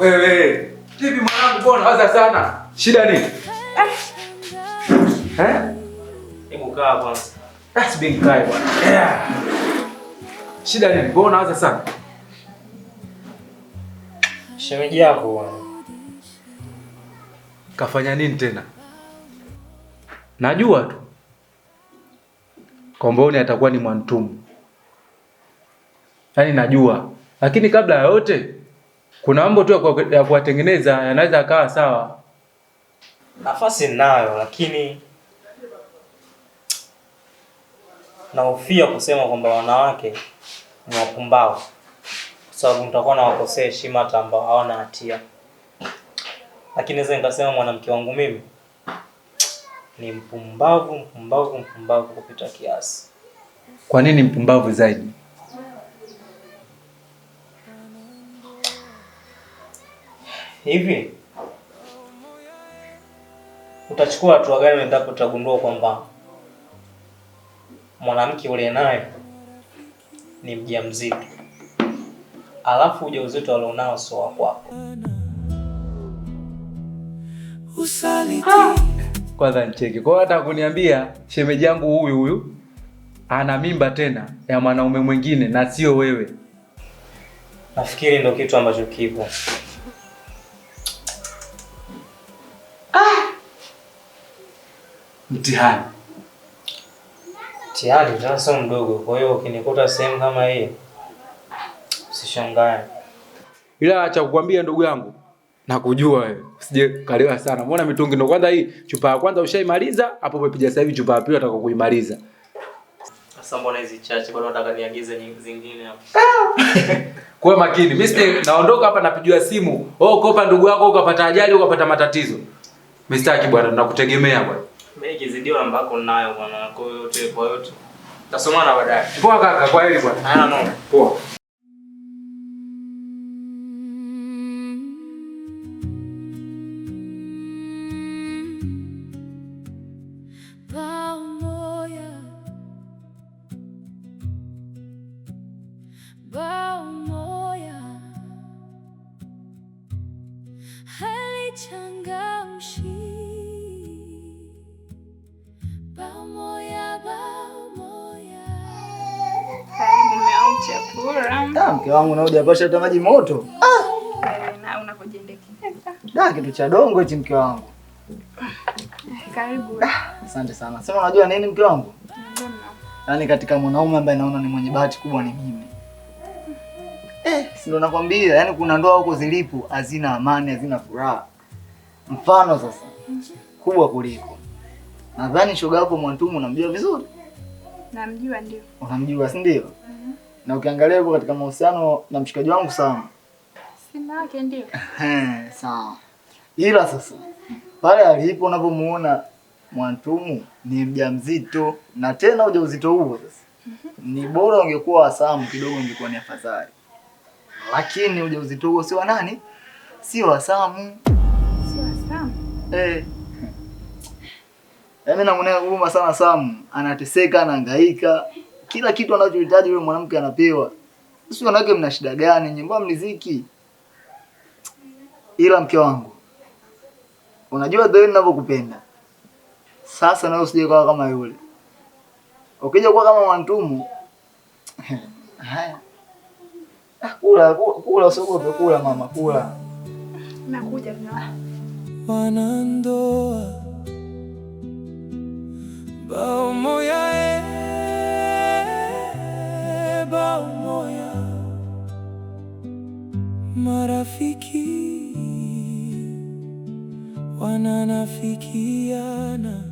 Wewe, vipi mwanangu, mbona waza sana? Shida nini? Eh? Hebu kaa kwanza. That's big guy bwana. Yeah. Shida nini? Mbona waza sana? Shemeji yako bwana. Kafanya nini tena? Najua tu Komboni atakuwa ni Mwantumu. Yaani najua. Lakini kabla ya yote kuna mambo tu ya kuwatengeneza yanaweza akawa sawa. Nafasi ninayo, lakini nahofia kusema kwamba wanawake ni wapumbavu, kwa sababu nitakuwa nawakosea heshima hata ambao hawana hatia. Lakini naweza nikasema mwanamke wangu mimi ni mpumbavu, mpumbavu, mpumbavu kupita kiasi. Kwa nini mpumbavu zaidi? Hivi utachukua hatua gani endapo utagundua kwamba mwanamke ule naye ni mjamzito, alafu ujauzito alionao sio wa kwako? Kwanza nicheke. Kwa hiyo hata kuniambia shemeji yangu huyu huyu ana mimba tena ya mwanaume mwingine na sio wewe. Nafikiri ndio kitu ambacho kipo. Mtihani. Mtihani tena sio mdogo. Kwa hiyo ukinikuta sehemu kama hii usishangae. Ila acha kukwambia ndugu yangu, nakujua wewe. Usije kalewa sana. Mbona mitungi ndo kwanza hii chupa ya kwanza ushaimaliza, hapo umepiga sasa hivi chupa ya pili nataka kuimaliza. Sasa mbona hizi chache bado nataka niagize zingine hapo. Kuwa makini. Mimi sije naondoka hapa napigiwa simu. Oh, kopa ndugu yako ukapata ajali ukapata matatizo. Mimi sitaki bwana, nakutegemea bwana. Mimi nikizidiwa namba yako ninayo bwana. Kwa hiyo yote kwa yote. Tutasomana baadaye. Poa kaka, kwa heri bwana. Haina noma. Poa. Mke wangu na hujapasha hata maji moto. Na unapojiendekeza. Da, kitu cha dongo hichi mke wangu. Karibu. Asante sana. Sema unajua nini mke wangu? Yaani katika mwanaume ambaye naona ni mwenye bahati kubwa ni mimi. Si ndo nakwambia, yaani kuna ndoa huko zilipo hazina amani, hazina furaha. Mfano sasa kubwa kuliko. Nadhani shoga yako Mwantumu unamjua vizuri? Namjua ndio. Unamjua, si ndio? Na ukiangalia yupo katika mahusiano na mshikaji wangu sana. Sina yake ndio. Sawa. Ila sasa pale alipo unapomuona Mwantumu ni mjamzito, na tena ujauzito huo sasa ni bora ungekuwa wa Samu kidogo ingekuwa ni afadhali. Lakini ujauzito huo sio wa nani? Sio wa Samu. Sio wa Samu. Yaani namuonea huruma sana Samu, anateseka, anahangaika. Kila kitu anachohitaji yule mwanamke anapewa. Sisi wanawake mna shida gani? Nyinyi mbona mniziki? Ila mke wangu, unajua ndio ninavyokupenda. Sasa na wewe usije kuwa kama yule. Ukija kuwa kama Mwantumu, haya. Kula, kula usiogope, kula mama, kula. Nakuja mama. Wanandoa bao moya, bao moya, marafiki wananafikiana,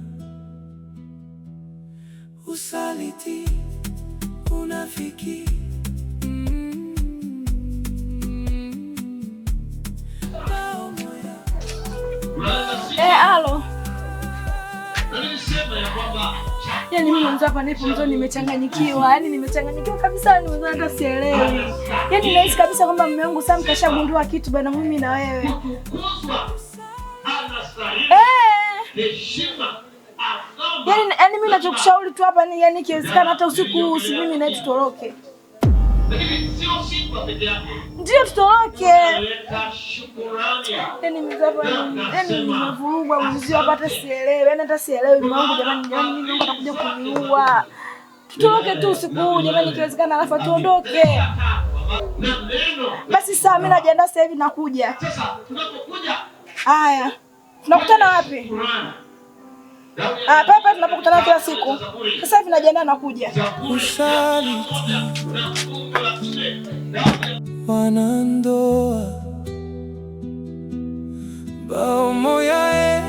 usaliti, unafiki. Bao moya. Alo. Yaani mimi mwanzo hapa nipo mwanzo nimechanganyikiwa. Yaani nimechanganyikiwa kabisa, yaani mwanzo hata sielewi. Yaani nahisi kabisa kwamba mume wangu Sam kashagundua kitu bana mimi na wewe. Yaani mimi ninachokushauri tu hapa ni yaani ikiwezekana hata usiku usi mimi na tutoroke. Ndio tutoroke. Yaani mzapo yaani nimevurugwa mwenzio hapa hata sielewi. Yaani hata sielewi mume wangu jamani, jamani mimi Mungu atakuja kuniua. Tutoroke tu usiku huu jamani ikiwezekana alafu tuondoke. Basi sawa mimi najiandaa sasa hivi nakuja. Haya. Tunakutana wapi? Ah, papa tunapokutana kila siku. Sasa hivi najiandaa nakuja. Usaliti wanandoa bao moya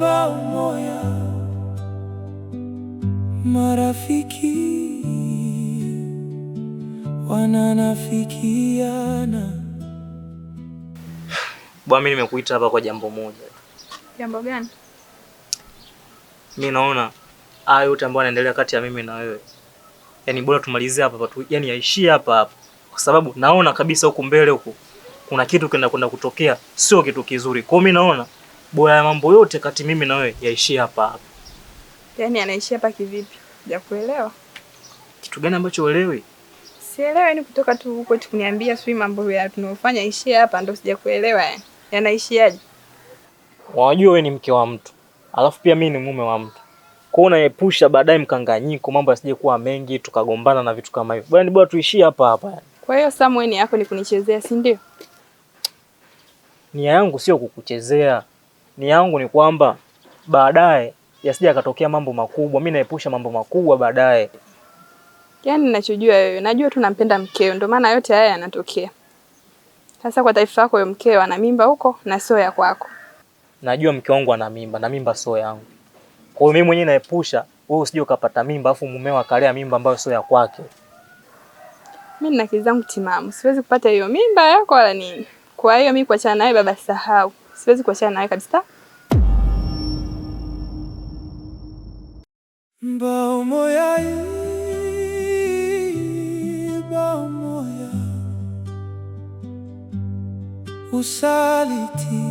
bao moya marafiki wananafikiana. Bwana, mimi nimekuita hapa kwa jambo moja. Jambo gani? Mimi naona haya yote ambayo yanaendelea kati ya mimi na wewe, yaani bora tumalizie hapa hapa tu, yaani yaishie hapa hapa, kwa sababu naona kabisa huku mbele huku kuna kitu kinakwenda kutokea, sio kitu kizuri. Kwa hiyo mimi naona bora ya mambo yote kati mimi na wewe yaishie hapa hapa. Yaani anaishia hapa kivipi? Sijakuelewa. Kitu gani ambacho uelewi? Sielewi, yaani kutoka tu huko eti kuniambia sijui mambo ya tunayofanya ishie hapa ndo sijakuelewa yani. Yanaishiaje? Unajua wewe ni mke wa mtu, alafu pia mimi ni mume wa mtu. Kwa hiyo unaepusha baadaye mkanganyiko, mambo yasije kuwa mengi tukagombana na vitu kama hivyo. Bwana, ni bora tuishie hapa hapa yani. Kwa hiyo Samuel yako ni kunichezea, si ndio? Nia yangu sio kukuchezea. Nia yangu ni kwamba baadaye yasije yakatokea mambo makubwa. Mimi naepusha mambo makubwa baadaye. Yaani ninachojua wewe, najua tu nampenda mkeo, ndio maana yote haya yanatokea. Sasa kwa taifa yako huyo mkeo ana mimba huko na sio ya kwako. Najua mke wangu ana mimba na mimba sio yangu. Kwa hiyo mimi mwenyewe naepusha wewe usije ukapata mimba afu mumeo akalea mimba ambayo sio ya kwake. Mimi nina akili zangu timamu, siwezi kupata hiyo mimba yako wala nini. Kwa hiyo mimi kuachana nawe baba, sahau. Siwezi kuachana nawe kabisa. Bao moya bao moya usaliti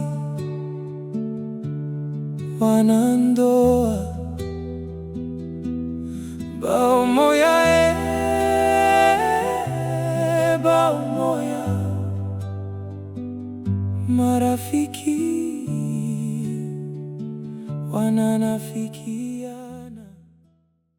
wanandoa bao moya bao moya marafiki wananafikiana.